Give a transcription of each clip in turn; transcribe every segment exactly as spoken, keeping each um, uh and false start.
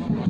Dina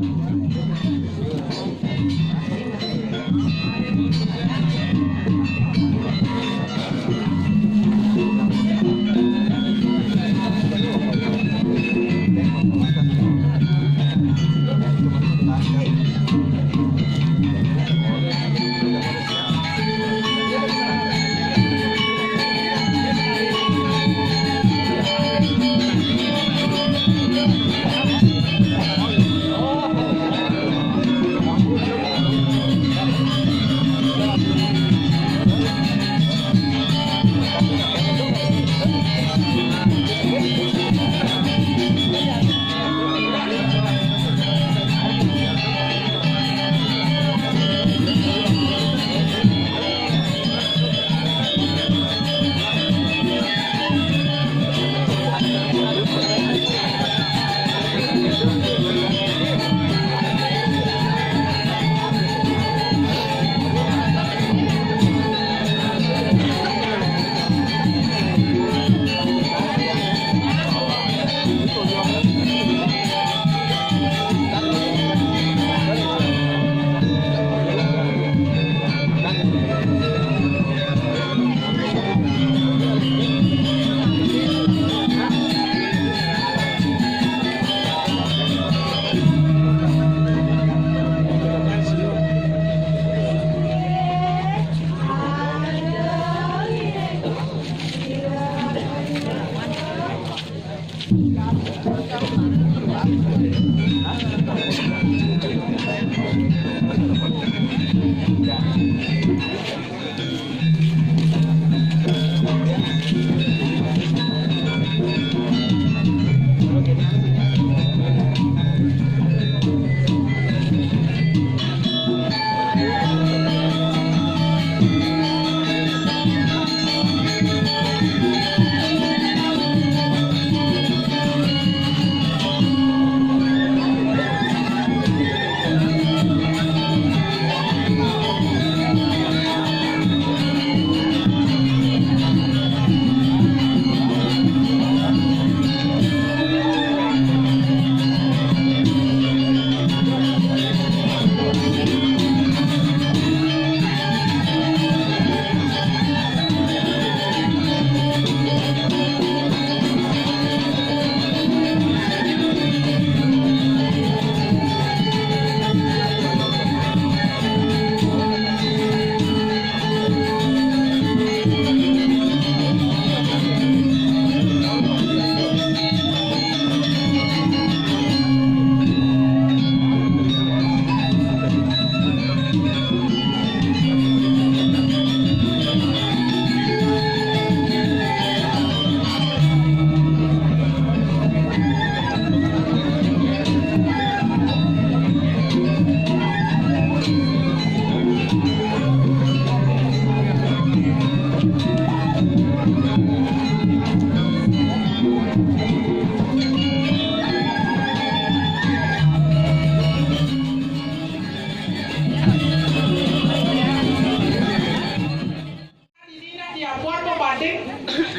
dia buat pembanding,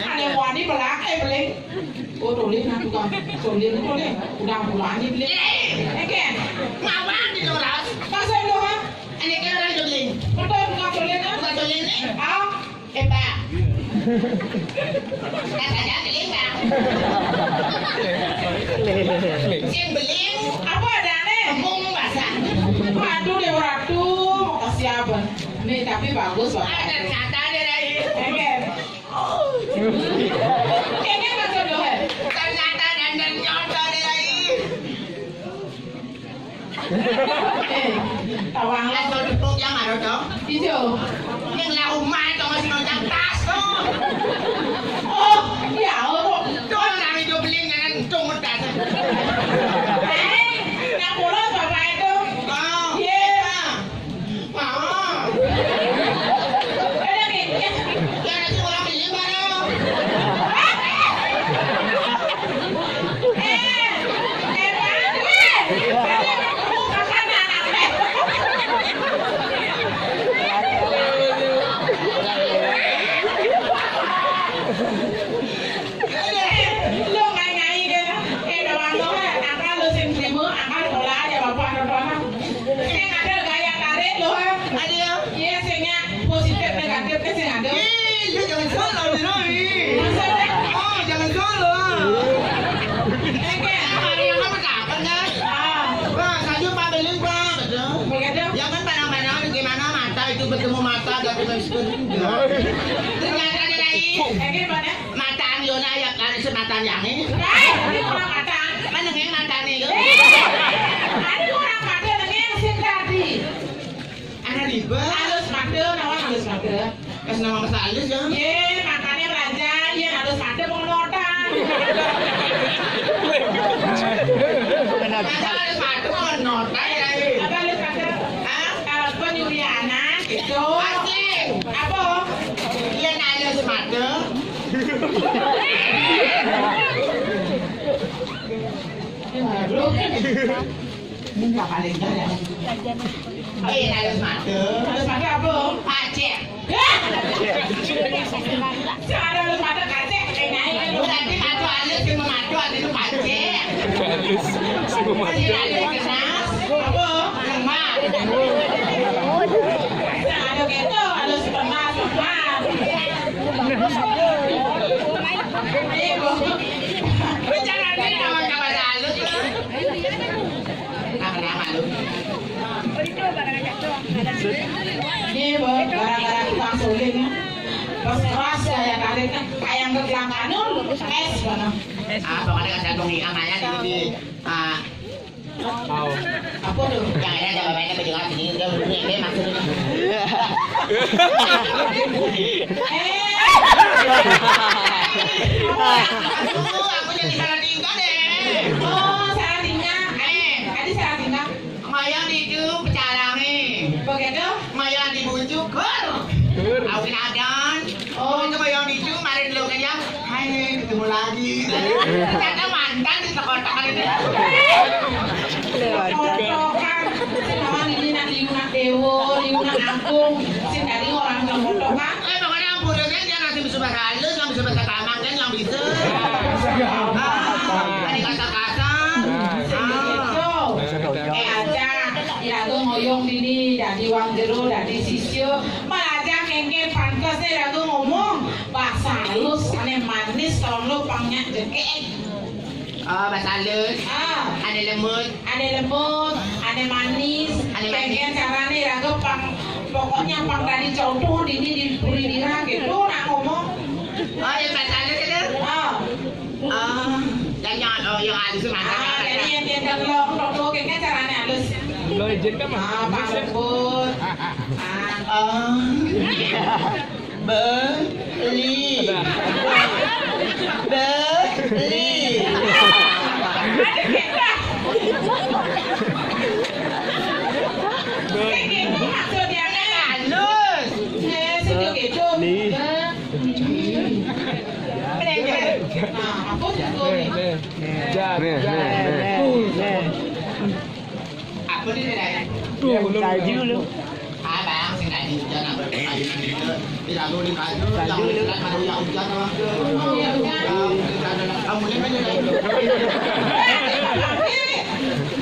ane wani belakang beling. Oh, toleh nak tukang. Toleh ni toleh. Udah mulai ni beling. Eh, kan? Mawar di Loras. Pasal tu, ha? Ane ke orang tu beling. Betul, tukang toleh, ha? Tukang toleh ni. Ah. Eh, Pak. Katanya beling, Pak. Sing beling. Apa adane? Tepung basah. Aduh, Dewa Ratu, mau kasih apa? Nih, tapi bagus loh. Ah, ternyata dia lagi. Pengen. Pengen masuk doh, eh? Ternyata dan ternyata dia lagi. Eh, tawang lah. Asal tepuk yang ada dong. Ijo. Yang lah umai dong, masih nonton tas dong. Oh, ya Allah. Dong, nang ijo beling, nang dong, tas. Eh, nang bolos bapak itu. Oh. Iya. Ah. Ada kayaknya. Ya, nanti orang beli mana? Eh, eh, Bang, eh. Bukan anak, eh. Lo ngai-ngai ke? Eh, kawan lo, eh, nakal. Sing ada. Ih, lu jangan salah, Biro, ih. Maksudnya? Oh, jangan salah. Oke. Hari yang apa kapan, kan? Ah. Wah, saya pameling, Pak, betul. Begitu. Jangan pandang-pandang gimana mata itu bertemu mata dan bertemu. Ternyata ada lain. Oke, mana? Matan Yona ya, kan, sematan yang ini. Eh, ini orang mata. Mana yang mata nih, lu? Eh, ada orang mata dengan sing tadi. Ana ribet. Alus mata, naon alus mata? Pas nama masa alus ya? Ye, makanya belajar, ye alus mata mau notan. Masa alus mata mau notan ya? Apa alus mata? Hah? Kalau pun Yuliana gitu. Asik. Apa? Iya, alus mata. Aduh. Minta paling gak ya? Eh, alus mata. Alus mata apa? Pacek. Hah? Cara alus mata kacek, eh, naik. Berarti mata alus yang memadu, ada itu pacek. Alus, semua mata. Alus keras. Apa? Lemah. Nah, ada gitu, alus keras, lemah. Ayo, Bu. Bicara ini nama kabar alus, Bu. Ini, Bu, gara-gara tukang suling, ya. Pas keras kayak karetnya, kayak yang ke Gelangkanun, es, mana? Ah, pokoknya kan jagung ikan aja di, di, ah. Apa tuh? Yang ada jawabannya berdengar sini, dia udah ini maksudnya. Eh. Aduh, aku jadi salah tingkah deh. Oh, salah tingkah. Eh. Tadi salah tingkah. Mayang dicu pecalange. Begitu? Mayang dibujuk, gur. Gur. Aku nadan. Oh, itu mayang dicu, mari dulu kenyang. Hai, ketemu lagi. Ternyata mantan di sekolah itu. Lewat. Kotokan. Sing lawan ini nak liu nak dewo, liu nak agung. Sing dari orang kotokan. Eh, pokoknya yang bodohnya dia nanti bisa bahasa halus, yang bisa bahasa taman kan, yang bisa. Ah, ada kata-kata. Ah. Eh, aja, iraga ngoyong dini, dadi wong jero, dadi sisya. Malah aja kengken pantes iraga ngomong. Bahasa halus, ane manis, tolong lo pangnya jekek. Oh, bahasa halus. Ah. Ane lembut. Ane lembut, ane manis. Ane manis. Kengken carane iraga pang, pokoknya pang dadi contoh dini di puri dira gitu, nak ngomong. Oh, ya, bahasa halus itu? Ah. Ah, yang, yang, oh, yang halus itu mana? Ah, jadi yang dia bilang, contoh kengken carane halus. Lo izin kan, Mas? Ah, Pak Lembut. Ah. Oh. Beli. Beli. Halus. Beli. Nah, apa tuh? Nih, nih, nih. Jar, jar. Nih, nih. Aku nih, nih. Tuh, kaji lu. Ah, Bang, sing kaji hujan, apa, kaji nanti itu. Di lagu di kaji, kaji yang lu. Hujan, kalau ya hujan, apa? Oh, ya hujan. Ya, hujan, ada. Kamu ini kan, nih.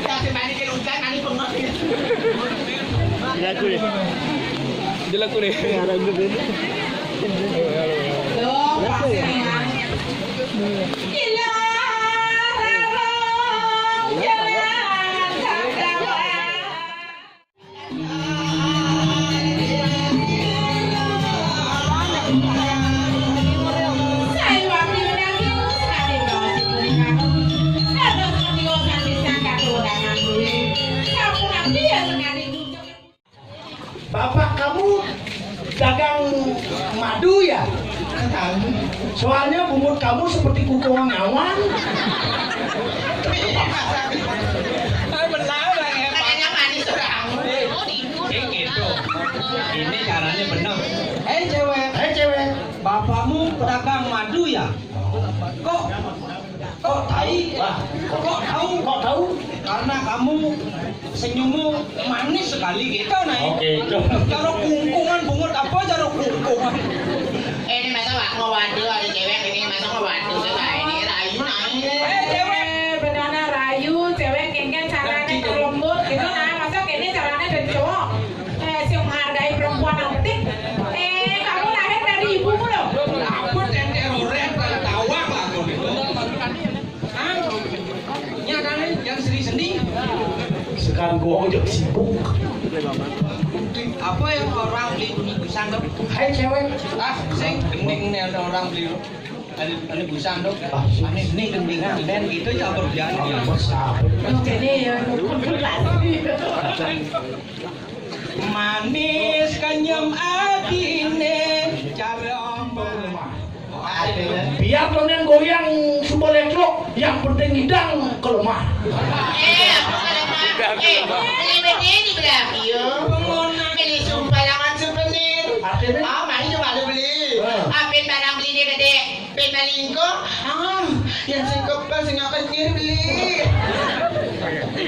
Ya, sing tadi ke hujan, nanti bengong. Di lagu nih. Di lagu nih. Ini ada juga ini. Loh, pasti nih, Mas. Bapak kamu dagang madu ya? Soalnya bungut kamu seperti kukuang awan. Katanya manis orang. Eh, eh, gitu. Ini caranya benar. Hei, cewek. Hei, cewek. Bapakmu pedagang madu ya? Kok, kok tahu? Wah. Kok tahu? Kok tahu? Karena kamu senyummu manis sekali gitu, nah. Oke, itu. Cara kungkungan, bungut apa cara kungkungan? Eh, ini masa wa-, mau waduh ada cewek ini, masa mau waduh, coba ini rayu, nah, ini. Eh, cewek. Eh, bedana rayu, cewek kengken carane lembut gitu, nah, masa kene carane dan cowok. Eh, sing menghargai perempuan yang penting. Eh, kamu Kan gua ojek sibuk. Apa yang orang beli bunyi busan tuh? Hai cewek. Ah, sing gending nih ada orang beli. Ada, ada busan tuh. Ah, ini, ini gendingan. Dan itu campur jangan. Apa siapa? Oke, ini ya, konsultasi. Manis kenyem atine cara omah. Biar to yang goyang suba leklok, yang penting ngidang kelemah. Eh, apa kelemah? Eh, beli beli di belah. Iya. Pengguna beli sumpalangan souvenir. Artinya? Ah, main juga lu beli. Heeh. Apin barang belinya gede. Pin malingko, ah, yang sing kebal sing akan kiri beli.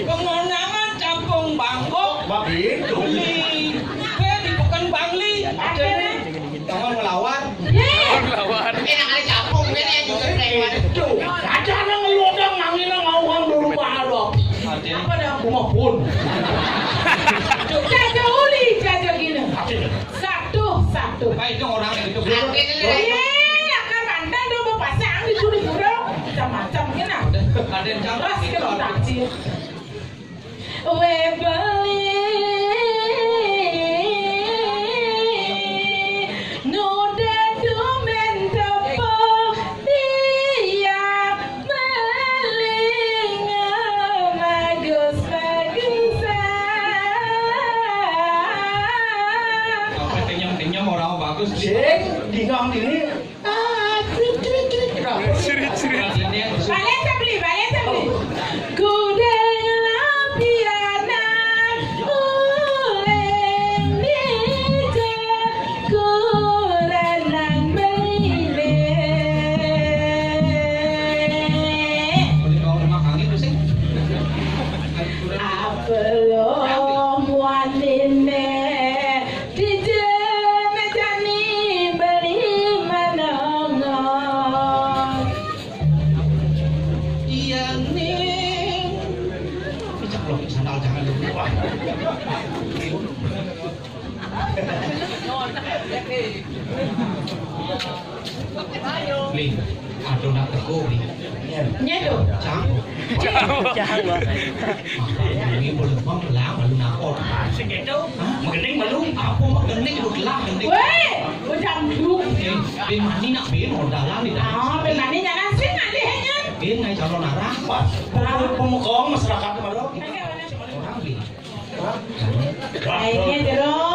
Pemandangan Kampung Bangkok. Bang, itu. Beli. Eh, di Pekan Bangli. Ada nih. Tangan melawan. Melawan. Enak ada capung kan ya juga lewat. Itu. Ada nang ngelodang nangina ngauhan dulu mahal loh. Apa dah? Rumah pun. Jaja uli, jaja gini. Satu, satu. Baik dong orang itu. Iya, akan mantan dong mau pasang di sini burung. Macam-macam kena. Ada yang terus kita taksi. We beli nuda dumen tepuk dia melinga bagus-bagusan. Apa kenyang-kenyang orang bagus? Sing, dingang ini. Ah, crit, crit, crit. Cirit-cirit. Balik saya beli, balik saya beli. Kuda lapianan uleng dija kuranan beli. Apa lo muatine? Dijana jani beli manongo. Iya ning. Ceplok sandal jangan dulu. Wah. Ling, aduh nak teko, Ling. Nya to. Cang. Cang. Ini boleh bang lah malu nakor. Sing gitu. Hah? Magending malu. Apa magending lu telah gending. Weh, macam tu. Eh, bin mani nak bin ordalan di dalam. Ah, bin mani jangan sing ngalih nya. Bin naik calon arah. Pas. Pemukong masyarakat malu. Orang bin. Akhirnya jero,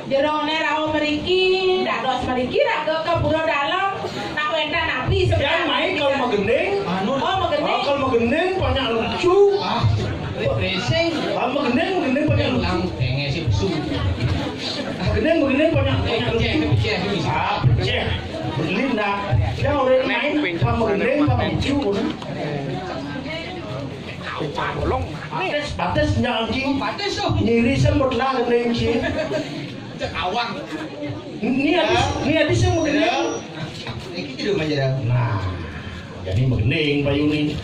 jerone rauh meriki, dados meriki raga ka pura dalem, nak wénten napi sebenarnya. Yang main kalau magending, anu, oh, magending. Oh, kalau magending banyak lucu. Ah, racing. Ah, magending, magending banyak lucu. Lang, pengen si besu. Magending, magending banyak, banyak lucu. Pecah, pecah, pecah. Ah, pecah. Berlin dah. Yang orang main, kalau magending, kalau lucu. Bolong. Batis, batis nya, Ji. Batis tuh. Nyiri sing betlah gending, Ji. Cek awang. Ni habis, ni habis yang magending. Iki jero magending. Nah, jadi magending Pak Yuni.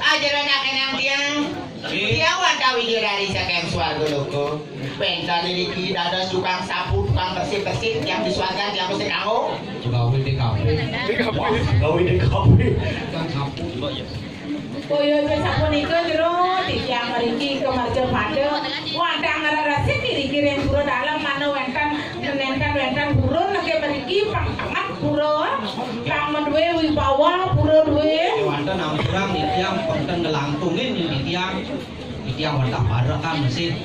Ah, jero nak kenang tiang. Tiang wantah wiji rari saking swarga loka. Wénten niki dados tukang sapu, tukang bersih-bersih, tiang di swarga, tiang mesti kanggo. Pegawai T K P. Wah, pegawai T K P. Tukang sapu. Kaya sapunika jero titiang mriki kemerja pada wantah ngreresik ngriki ring pura dalem manah wénten nénten wénten purun nggih mriki pang tenget pura pang menduwe wibawa pura duwe. Wénten ampurang titiang penten ngelangkungin titiang titiang wantah parekan mesin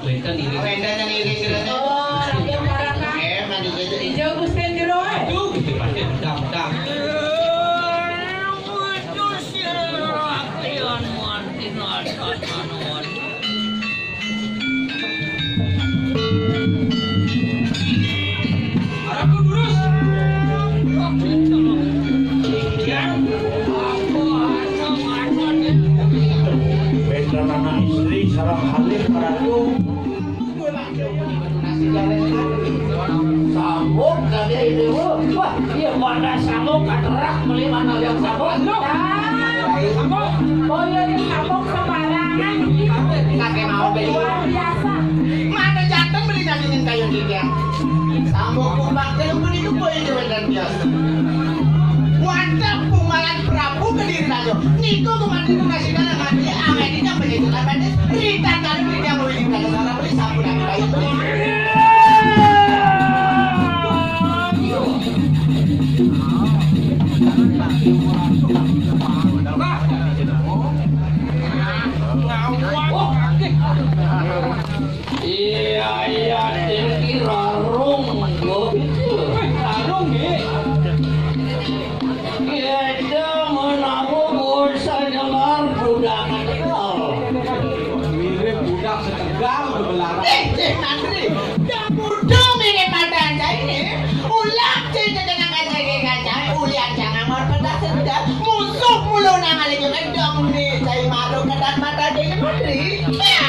wénten iring. Wénten yang iring kira. Oh, rakyat parekan. Eh, mandi gitu. Ijo Gusti Jero. Aduh, gitu pasti bedak-bedak. Wénten anak istri sareng halih Ratu. Sambok kali ini, Bu. Wah, iya, mana sambok katerak beli mana yang sambok? Sambok. Oh iya, ini sambok sembarangan. Kakek mau beli. Luar biasa. Mana jantan beli nangingin kayu tiga. Sambok kumbang kayu beli itu boy itu dan biasa. Wantap pumalan Prabu Kediri Raja. Niku kumatin kasih dalam hati, awet ini apa Rita kali ini yang mau ini kata salah beli sampun aku bayar beli. Iya, iya, tinggi rarung, gua pikir. Rarung, nggih. Kita menabuh bursa nyelar budak tegal. Mirip budak setegal bebelarang. Eh, eh, Andri, dah muda mirip pada saya ini. Ulang cerita dengan kaca kaca, ulian jangan mau pada sedar. Musuh mulu nang alih juga dong nih, saya malu ketat mata jadi menteri. Ya.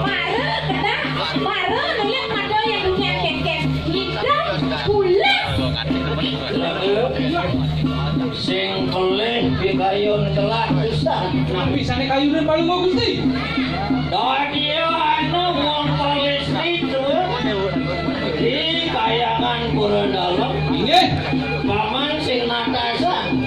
Mara kedah, mara ngeliat mata yang dunia kengkeng. Hitam, pulas. Sing pelih pikayun telah pisan. Napi sané kayunan paling bagus, Gusti? Dadi anu wong kalis itu di kayangan pura dalem. Inggih. Paman sing natasan.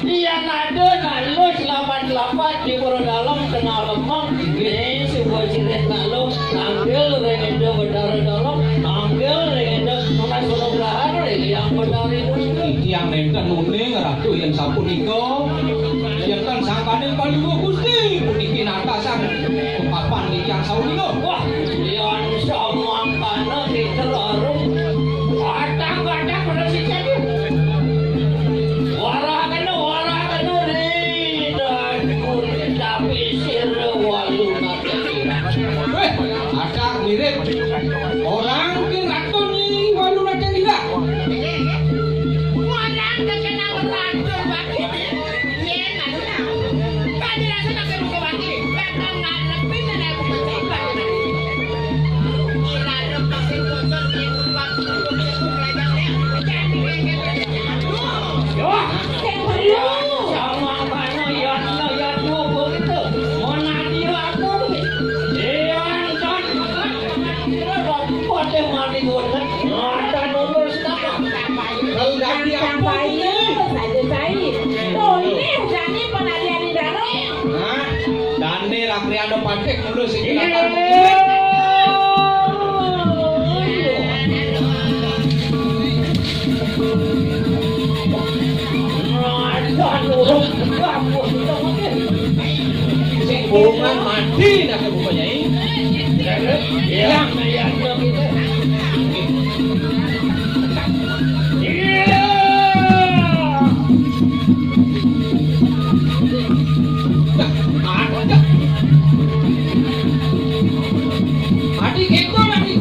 Yén ada nak lus lapat-lapat di pura dalem kena lemong, nggih, suba cirit nak lus, tanggel ring ida Betara Dalem, tanggel ring ida nunas panugrahan ring Hyang Betari Gusti. Titiang nénten uning Ratu yén sapunika, yén tan sangkaning Palungguh Gusti, puniki natasan kepapan titiang sauninga. Wah, yén samangkana kita larung, batang-batang pada sisanya. Warah kena, warah kena, ri, dan tapi sira walu nate. Wéh, acak mirip. Orang ki ratun ni walu nate lila. Warah kena ratun bagi. Yen malu. Kami rasa tak buka bagi. Bakal ngarepin dan aku percaya. Kalau dadi apa ini? Saja cai. Tuh, ini hujannya pun ada di dalam. Hah? Dane ra kriana patik mula sing kelakar. Sing bohongan mati nak buka nyai. Iya, iya, iya. Iya. Aduh, ya, gua, gua,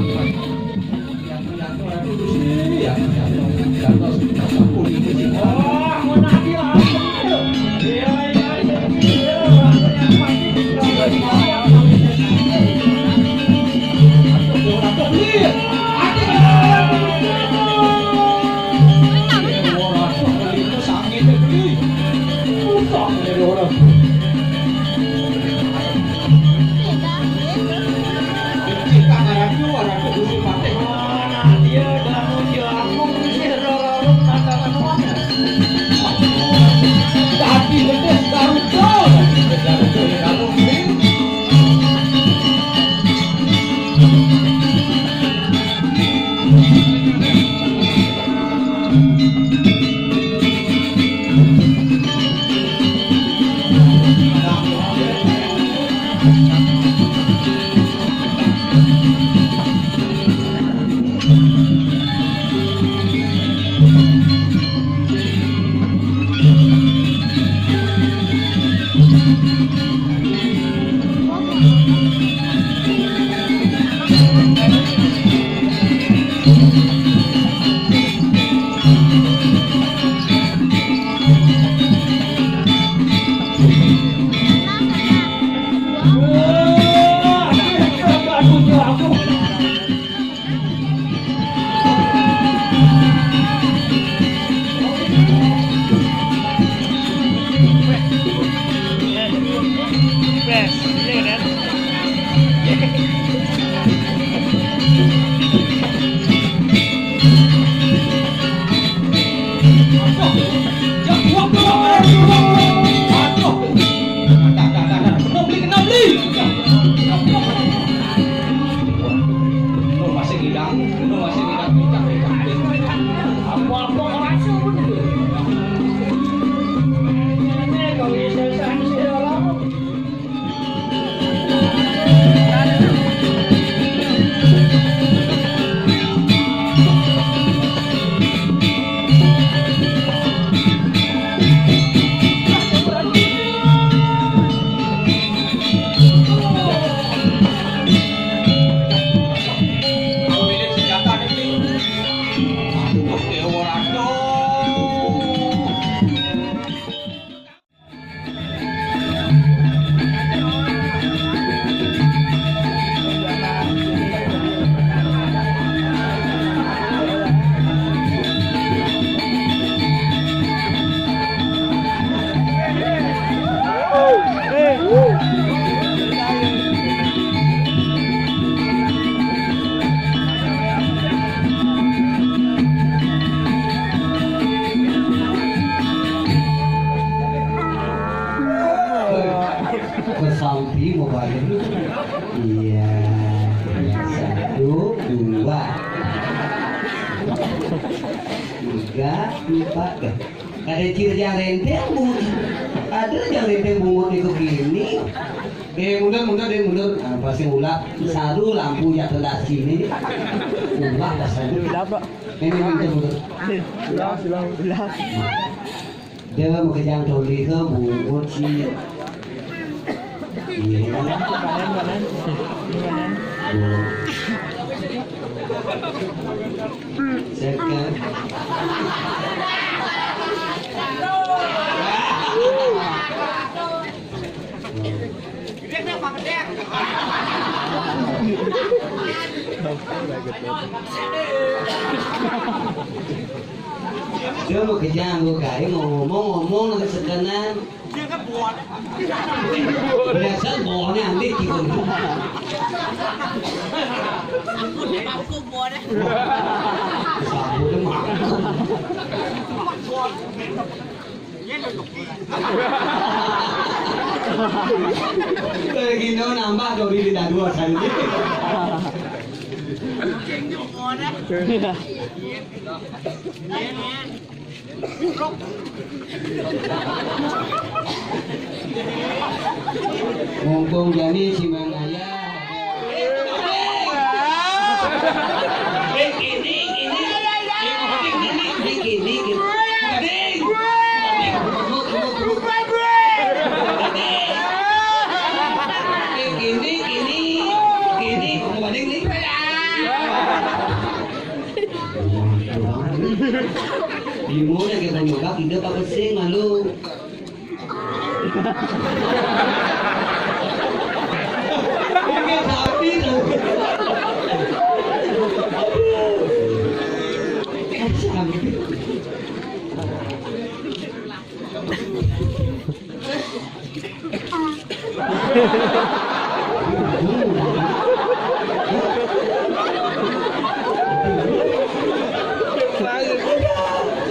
gua, gua, gua. Aduh. Dah, dah, dah, dah. Kena beli, kena beli. Iya. Satu, dua, tiga, empat. Dah. Ada ciri yang renteng, Bu. Ada yang renteng bungut itu kini. Eh, mundur, mundur, deh, mundur. Nah, pasti ulap. Saru lampu jatuh dari sini. Ulap rasanya. Ulap, Pak. Ini, ini, mundur, mundur. Ulap, ulap, ulap. Dia mau kejang toli ke bungut sih. Iya. Kanan, kanan. Ini kanan. Sekarang. Dia mau kejang, gua kaya mau ngomong, ngomong lagi sekenan. Biasa bohongnya nanti tiba. Sabun mah. Kayak gini nambah dari di dua senti. Mumpung jani si Mang Ayah. Ini, ini, ini, ini, ini, ini, ini, ini. Ini, ini, ini, ini. Di mana kita nyoba, kita pakai sing, malu. Ini sapi tuh. Sapi.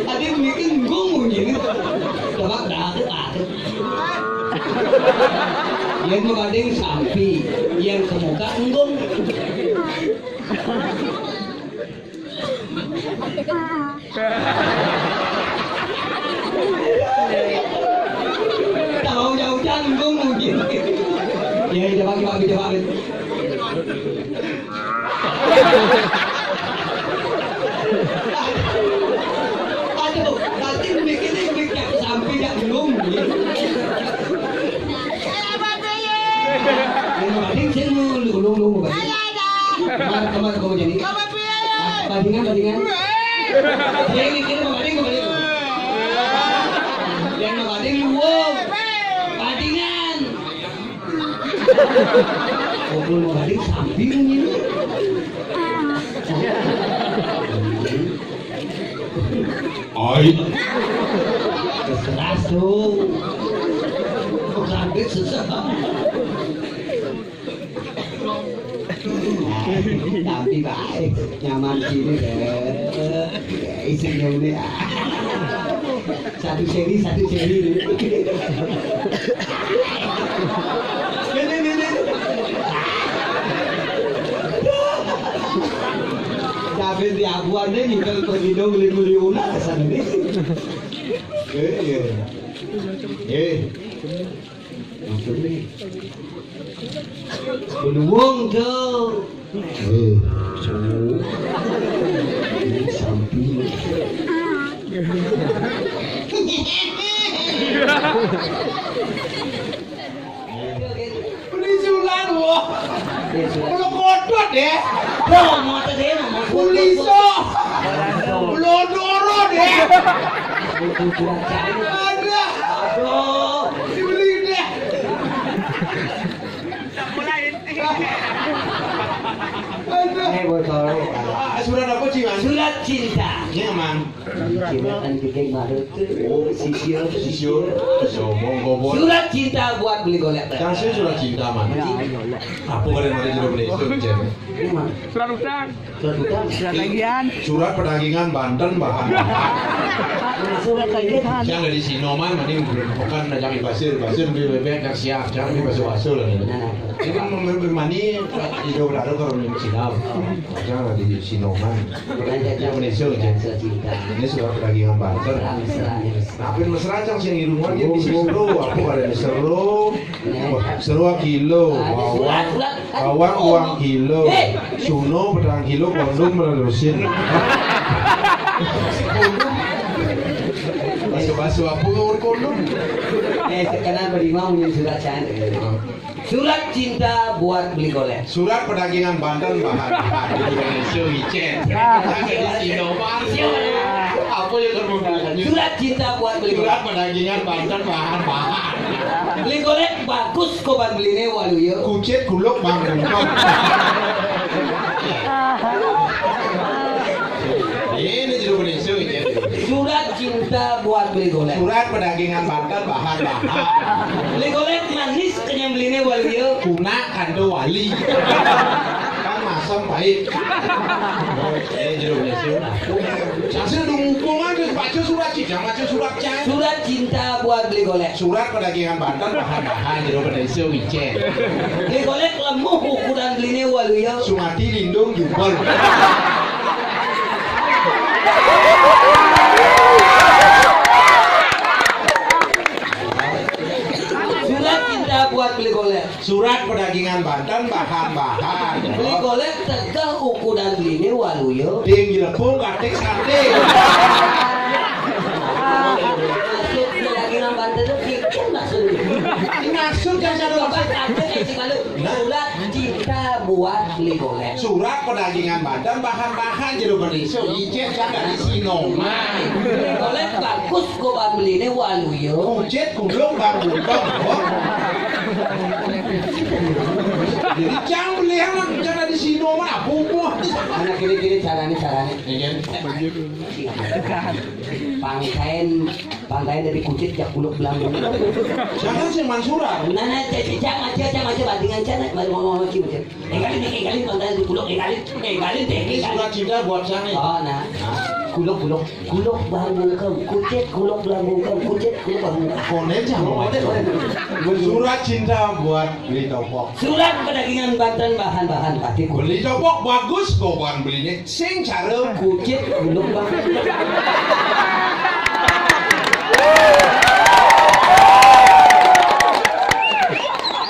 Tadi bikin gong bunyi. Coba dah, dah. Yang mabading sampi, yang kemuka enggong. Tahu jauh janggung mungkin. Ya, coba, coba, coba. Aduh, nanti bikinnya bikin sampai janggung. Yang penting sih lu, lu, lu, lu, lu. Kemar, kemar, kamu jadi. Bandingan, bandingan. Dia mikir mau banding, mau banding. Yang mau banding, wow. Bandingan. Kumpul mau banding, samping ini. Oi. Keras tuh. Kok sampai susah. Tapi baik, nyaman sini deh. Isi dulu ya. Satu seri, satu seri. Ini, ini, ini. Tapi di abuan deh, nih, kalau pergi dong, beli-beli ulah, kesan ini. Eh, iya. Eh. Benuwung tuh. Eh, cowok. Ini samping. Penisulan, wah. Kalau kotor deh. Loh, mau tadi mau. Kuliso. Lodoro deh. Ada. Aduh. Dibeli deh. Ini bocor. Ah, surat apa, Ci, Mang? Surat cinta. Ini, Mang. Cinta kan bikin malu tuh. Oh, sisir, sisir. Sombong, goblok. Surat cinta buat beli golek. Kasih surat cinta, Mang. Apa kalian ada jeruk nih? Surat cinta. Ini, Mang. Surat utang. Surat utang. Surat tagihan. Surat perdagangan banten bahan. Surat tagihan. Yang dari Sinoman, mending bukan dari Pasir, Pasir beli bebek yang siap, jangan beli bakso-bakso lah. Nah. Ini mau beli mani, hijau dado kalau di Cina. Jangan di Sinoman. Yang Indonesia aja. Ini surat perdagangan banten. Tapi mesra, Cang, sing irungan dia bisa seru, apa ada seru? Seru kilo, bawang, bawang uang kilo, suno petang kilo, kondom menerusin. Baso-baso apa ngawur kondom? Eh, sekarang beri mau yang surat cantik. Surat cinta buat beli golek. Surat perdagangan banten bahan-bahan. Jadi Indonesia icen. Jadi Sinoman. Apa yang kamu bilang? Surat cinta buat beli golek. Surat perdagangan banten bahan-bahan. Beli golek bagus kok ban belinya walu ya. Kucit kuluk bang bungkong. Ini jeruk benisung ini. Surat cinta buat beli golek. Surat perdagangan banten bahan-bahan. Beli golek manis kenyang belinya walu ya. Kuna kanto wali. Kan masam pahit. Eh, jeruk benisung. Saya udah ngupung aja baca surat cinta, baca surat cinta. Surat cinta buat beli golek. Surat perdagangan banten bahan-bahan jeruk benisung icen. Beli golek lemuh ukuran belinya walu ya. Sumati lindung jubel. Surat cinta buat beli golek. Surat perdagangan banten bahan-bahan. Beli golek tegah ukuran belinya walu ya. Ding jelepung katik sate. Maksud perdagangan banten itu bikin maksudnya. Ini maksud yang saya maksud. Bapak kaget, eh, si malu. Surat cinta buat beli golek. Surat perdagangan banten bahan-bahan jeruk benisung icen kan dari Sinoman. Beli golek bagus kok ban belinya walu ya. Kucit kuluk bang bungkong. Jadi Cang beli anak cara di Sinoman apa? Mana kiri-kiri caranya, caranya. Iya. Pangkain, pangkain dari kucit jak kuluk belang. Jangan sih Mansura. Nah, nah, cek, cek, cek, aja, cek, aja, bandingan, cek, nah, mau, mau, mau, cek, cek. Enggalin, enggalin, pangkain dari kuluk, enggalin, enggalin, deh, ini surat cinta buat saya. Oh, nah. Kuluk, kuluk. Kuluk bang bungkam, kucit kuluk bang bungkam, kucit kuluk bang bungkam. Konen cah, konen, konen. Surat cinta buat beli topok. Surat perdagangan banten bahan-bahan pati. Beli topok bagus, kok bukan beli ini. Sing cara kucit kuluk bang.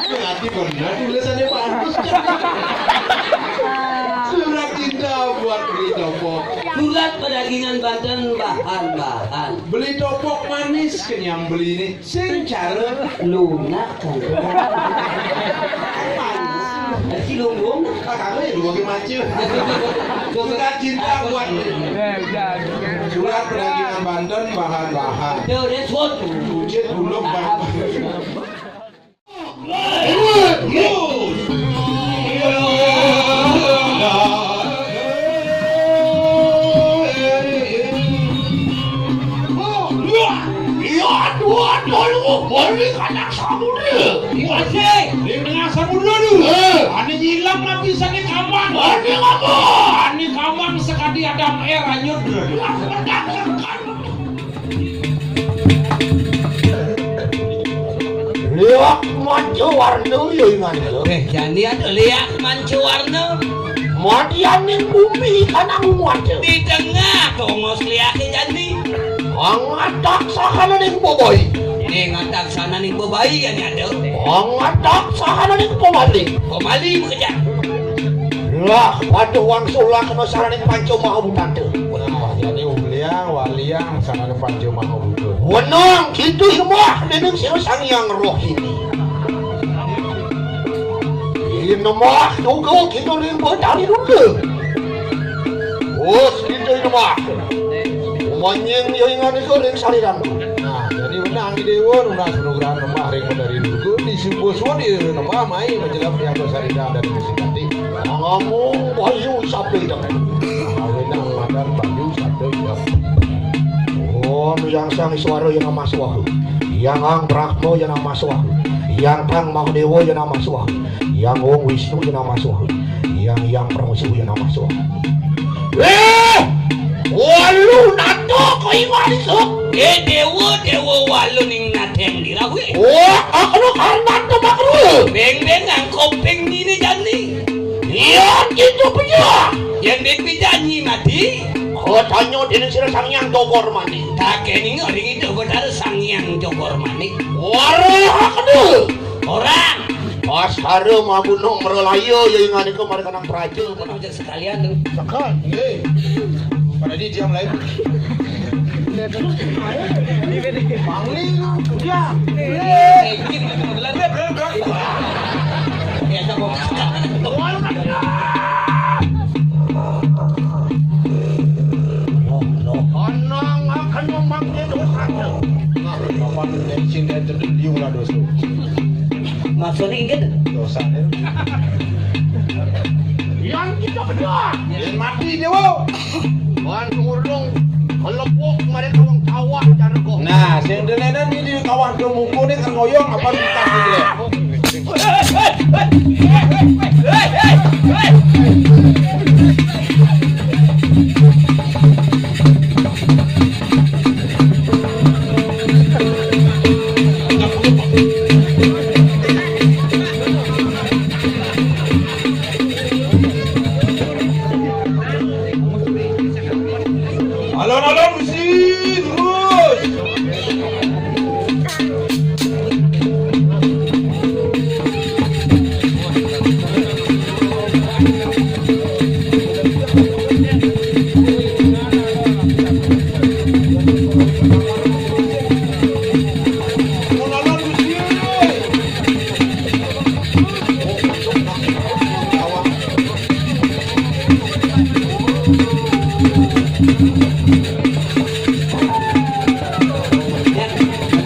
Berarti benar tulisannya bagus. Surat cinta buat beli topok. Surat perdagangan banten bahan-bahan. Beli topok manis kenyang beli ini. Sing cara lunak kan. Si lumbung. Kakaknya ya dua macam. Surat cinta buat surat perdagangan banten bahan-bahan. Udah, udah, surat. Kucit buluk bang. Iya, dua dulu balik anak samudra. Iya, sih. Di tengah samudra tu. Eh. Ane nyilang lapisan ni kamang. Ane apa? Ane kamang sekadi adam air hanyut. Liak manca warna ya ingan. Eh, jani ada liak manca warna. Madianing bumi kanang muada. Di tengah tongos liake jani. Angatak sahananing boboy. Ning atak sahananing boboy jani ada. Angatak sahananing pemali. Pemali bekerja. Lah, pada wangsul lakna saraning panca maha butanta. Nah, jadi uliang, waliang, saraning panca maha buta. Wenang, kita sembah dening Sira Sang Hyang Rohini. Inemah juga kita ring Betari Duta. Bos kita inemah. Manying ya ingan itu ring saliran. Nah, jadi wenang di dewa, nunas nugrahan nembah ring Betari Duta. Di Sumbo Suwun di nembah mai menjelang pihak saliran dan musik nanti. Angamo Bayu Sabda Idang. Awenang madan Bayu Sabda Idang. Om Yang Sang Iswara Yang Amaswaha. Yang Ang Brahma Yang Amaswaha. Yang Tang Mahadewa Yang Amaswaha. Yang Om Wisnu Yang Amaswaha. Yang Yang Pramsu Yang Amaswaha. Eh! Walu nato ko iwali sok. Eh, dewa, dewa walu ning nateng dirawe. Wah, aku no karnato makruh. Beng-beng angkopeng dini jani. Iya, gitu punya. Yang depi janji mati. Kau tanya dini sira Sang Yang Jogor Manik. Tak kening ring itu benar Sang Yang Jogor Manik. Warah aku. Orang. Pas karo mabunuh merelayo ya ingane ku mereka nang praja. Sekalian tuh. Tekan, nggih. Pada di diam lain. Pangling, ya. Biasa kok. Anang akan memanggil dosanya. Nah, kapan bensin dia terdendiung lah dosa. Maksudnya ingat? Dosa dia. Yang kita berdua. Yang mati dia, wo. Wan urung kelebok kemarin wong kawah cara kok. Nah, sing delenan ini di kawah do mukune kan ngoyong apa di tas iki lho. Alon-alon mesti terus.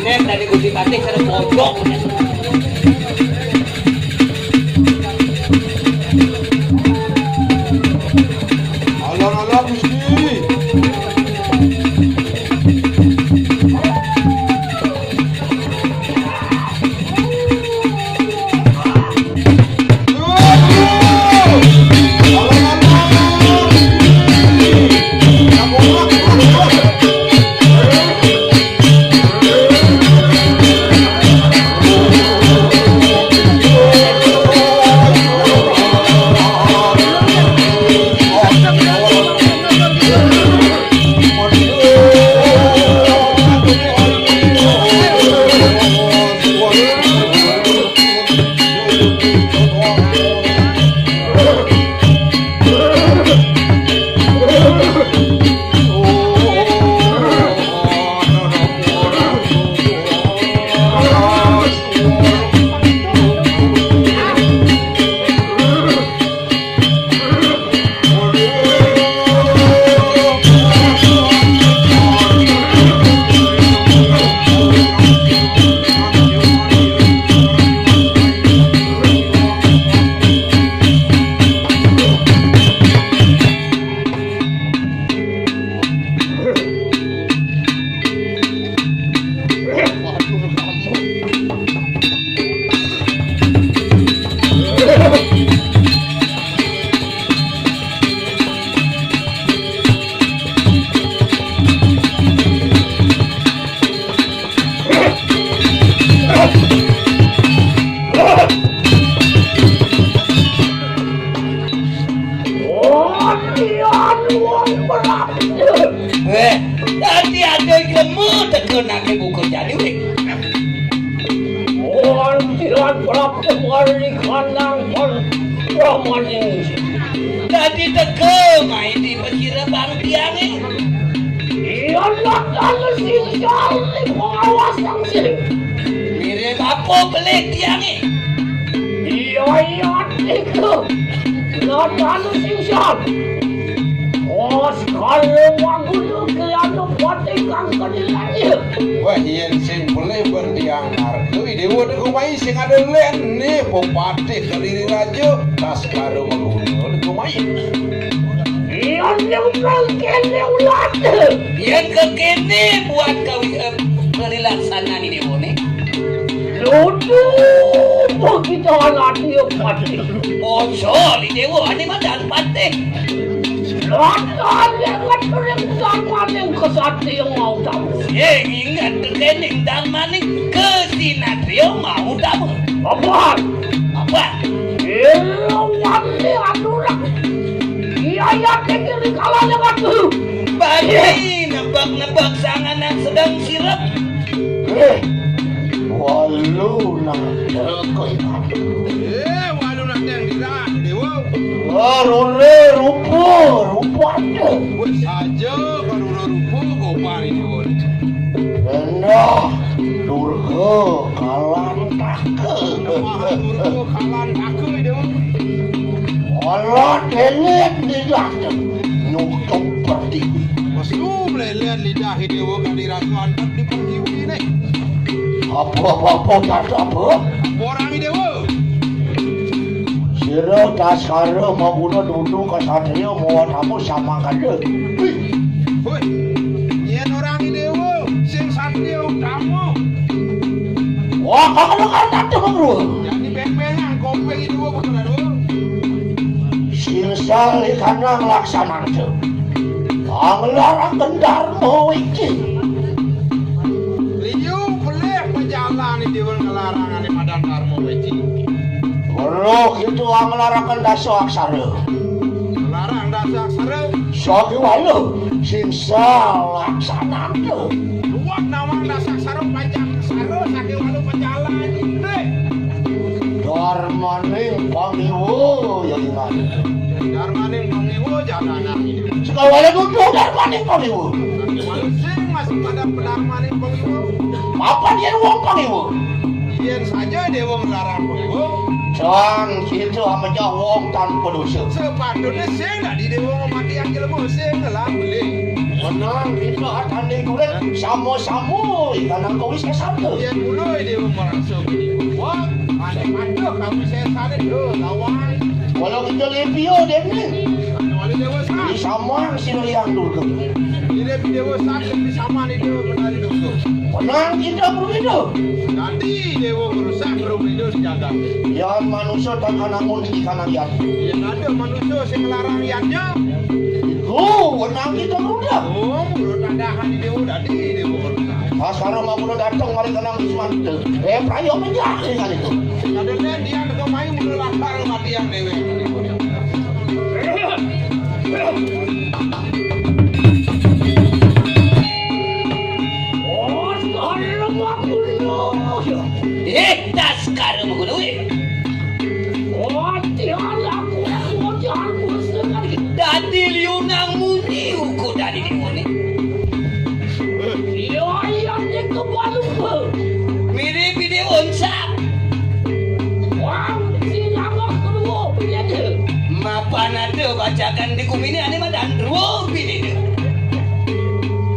Bener tadi Gusti Patih karo pojok. Alah, alah, Gusti. Eh, dadi ada ilmu tekan nake buku jadi weh. Wan silat prapta mari kanang pon ramane. Dadi teka main di pesira bang tiange. Iya, nak anu sing jauh di pengawasan sih. Mirip apa belik tiange? Iya, iya, itu. Nak anu sing jauh. Oh, sekali waktu ke anu pati kang kedilai. Wah, yen sing pelih bertiang ngarep. Kuwi dewa niku wae sing ada len ne pepatih Kediri Raja, Baskara Maguna. Yén nyemprang kéné ulah. Yén kekéné buat kawi, eh, parilaksanané déwané. Lho, begitu ati patih. Bocor di déwa ané madan patih. Lantaran yang ngeturing darmaning kesatria mau tamu. Yé, inget kekéning darmaning kesatria mau tamu. Apa? Apa? Ilawati aturan. Iya, iya, tinggi di kala lewat dulu. Bagi nebak-nebak sang anak sedang sirep. Eh, walu nak koi madu. Eh, walu nak yang dirah, Dewa. Warure rupa, rupanya. Wis saja, karura rupa, kau pari, Dewa. Endah, Durga, kalan taka. Durga, kalan taka, Dewa. Ala telet lidah tu nutup pertiwi. Mesu melelet lidah Dewa kadi ratu antep di pertiwi ni. Apa, apa, apa, tak apa? Apa orang ni Dewa? Sira Daskara mabuna dudu kasatria mawa tamu sama kada. Hoi, yen orang ni Dewa, sing satria utama. Wah, kakak kakak tak tahu. Jadi beng-bengan kopeng itu apa kena Dewa? Sing salikanang laksananta. Panglarang kendar mawiki. Liu pelih pejalan di Dewa ngelarang ane madan Dharma Weci. Weruh itu ngelarang dasa aksara. Ngelarang dasa aksara. Sakiwala sing salaksananta. Luwak nawang dasa aksara panjang aksara sakiwala pejalan. Darmaning pangiwa ya ingat. Darmaning pangiwa jalanan. Sekawala dudu darmaning pangiwa. Sing masih pada pedarmaning pangiwa. Apa dia wong pangiwa? Yen saja dewa ngelarang pangiwa. Cang kita amejah wong tanpa dosa. Sepatutnya sing nak di dewa mati anjel sing ngelam beli. Menang kita tanding kulit sama-sama ikan angkawis kesana. Yen mulai dewa merasa pangiwa. Wah, ada-ada kami saya sana tu lawan. Walau kita lebih oh deh ni. Walau dewa sah. Di sama sini yang dulu. Di dewa sah di sama ni dewa menari dulu. Menang kita berbeda. Nanti dewa merusak berbeda sejagat. Yang manusia tak anak di kanan yang. Yang ada manusia sing larang yang. Oh, menang kita berbeda. Oh, menurut anda hari dewa tadi dewa merusak. Asara mau datang mari tenang di Sumanto. Eh, prayo menjadi kali itu. Kadene dia teko mai mula lakar mati yang dewe. Eh, Daskara menggunui. Dadi liunang muni uga dadi diwuni. Iya, iya, ning kepala lupa. Mirip ide onsak. Wang, si lama kedua, pilih dia. Mapan ada bacakan di kumini ane madan dua pilih dia.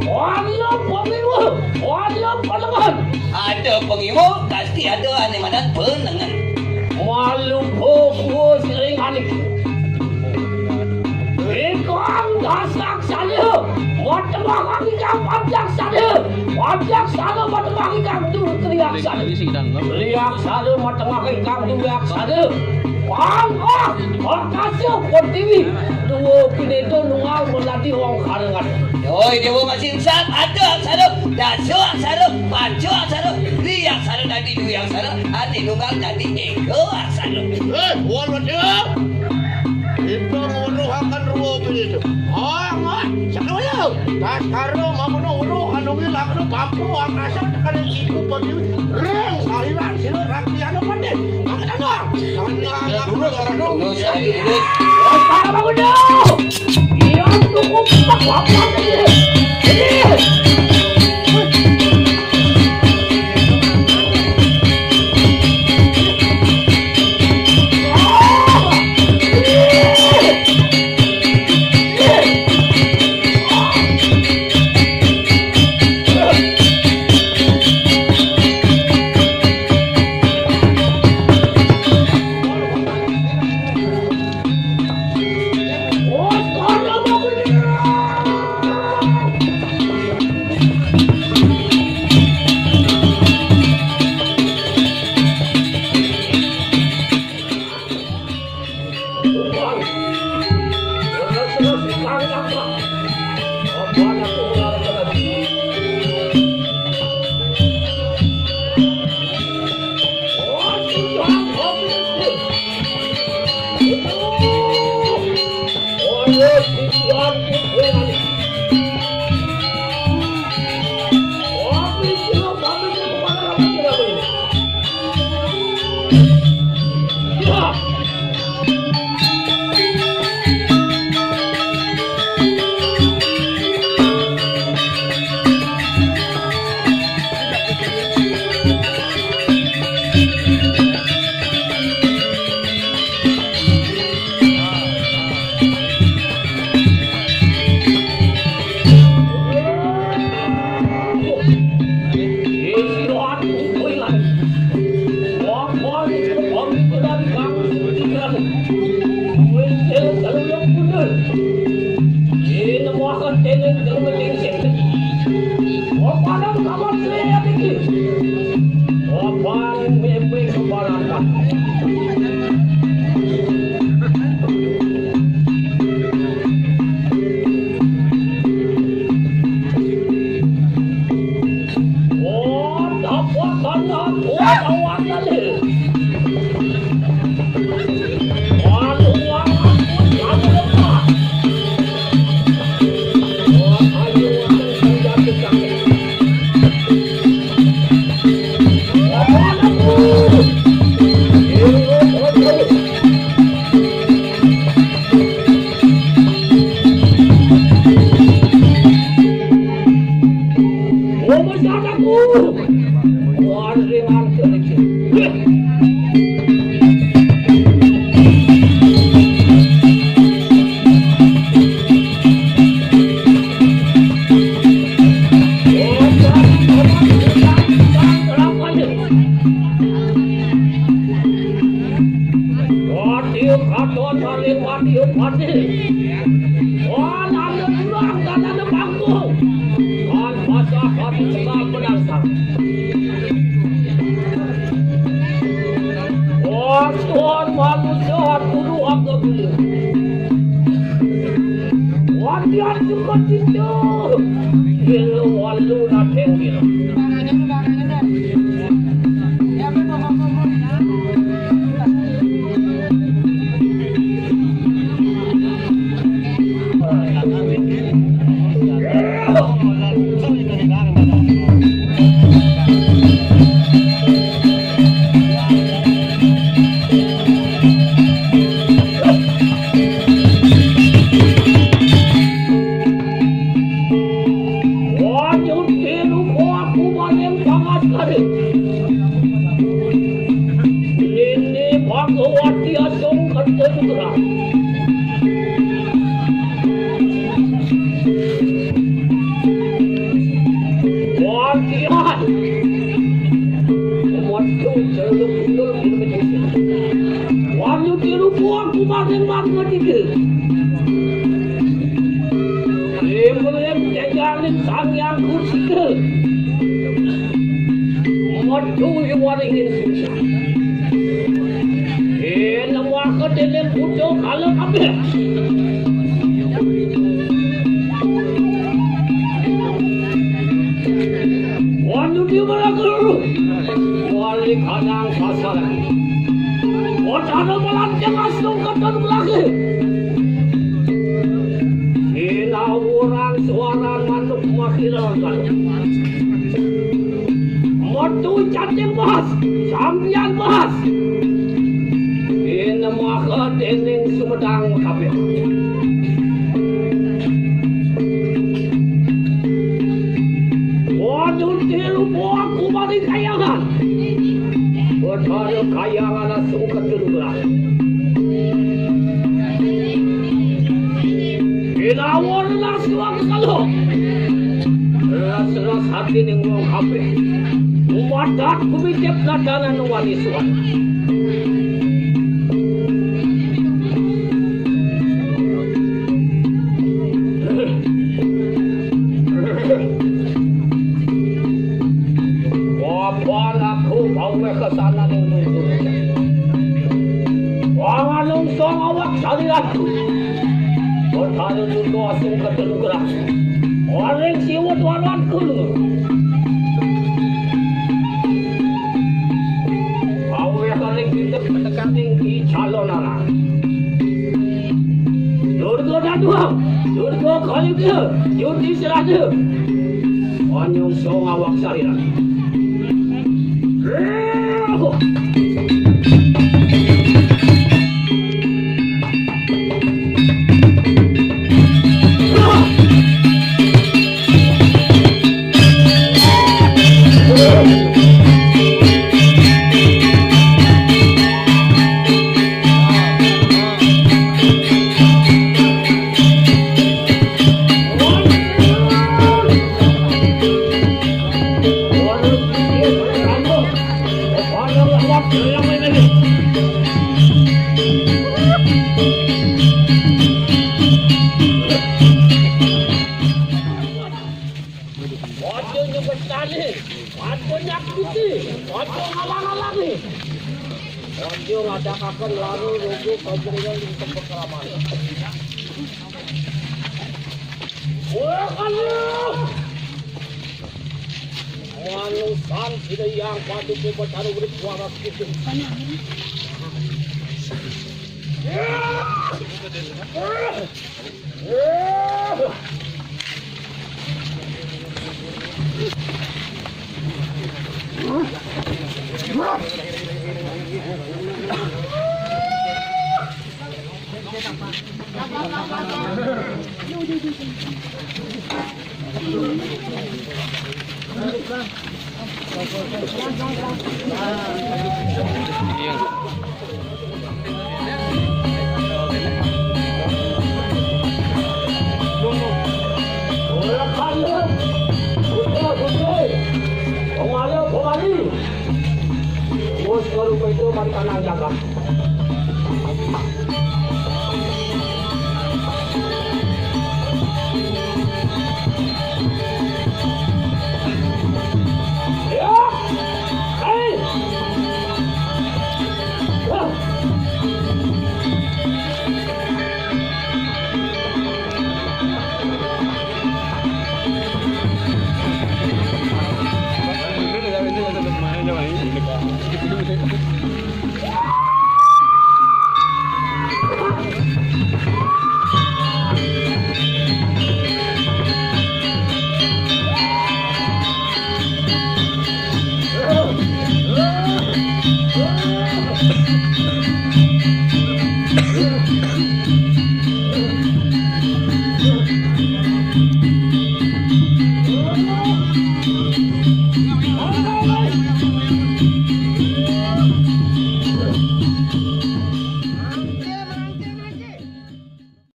Wala pemiwa, wala palengan. Ada pengiwa, pasti ada ane madan penengen. Malu bos ring anik. Ikang dasak sana, matengah ikang panjak sana, panjak sana matengah ikang tu teriak sana. Teriak sana matengah ikang teriak sana. Pang ah, makasih buat T V. Dua pinito nungal melati wong karangan. Yoi, dewa masih usap, ada sana, dasu sana, pancu sana, teriak sana, dadi duyang sana, ati nungal dadi ego sana. Eh, buat betul. Kita menuhakan ruo itu. Oh, amat. Sakawala. Daskara mabunuh ulu anu ngilang anu bambu angkasa tekan siku padi. Ring saliran sila rakti anu padi. Angkat anu. Jangan ngelarang. Dulu, dulu, dulu. Daskara mabunuh. Iya, cukup. Apa ini? Ini. Tuhan manusia kudu agak dulu. Wadian juga cinta. Bila walu nadeng bila. Ini Bhagawati Asung Kerta Nugraha. Wadian. Waduh, jaluk mundur, mundur, mundur. Waduh, tiru buah kumarin warga tiga. Imrim jajarin Sang Hyang Kusika. Metu iwaringin susah. Yen waka dening buta kala kabeh. Wanu di maraga. Wali kanang sasaran. Wacana melanjang asung katon belakang. Sinawuran suaran manuk makirangan. Metu cacing bas, sampiyan bas. Inemaka dening Sumedang kabeh. Waduh, tiru buah kumaring kayangan. Betara kayangan asung keturunan. Ilawon nang siwang kelo. Ras-ras atining wong kabeh. Umadat kumitip nadanan wani suwan. Wabah laku bau kesana ning dulu. Wah, ngalungsong awak Sariatu. Betara Durga asing ketelukeran. Waring siwut waran kula. Aweh karing pinter petekaning di calon anak. Durga Dadua, Durga Kaliga, Jurdi Seraja. Wanyung song awak sariran. Aja nyebetane, aja nyakiti, aja ngalang-alangi. Aja ngadakaken lara rogo kajroning tempat keramat. Wah, aduh! Manusan sida yang patut dipertaruh urip waras itu. Wes karo kowe itu mari kanang jagat. Ya. Hei. Wah.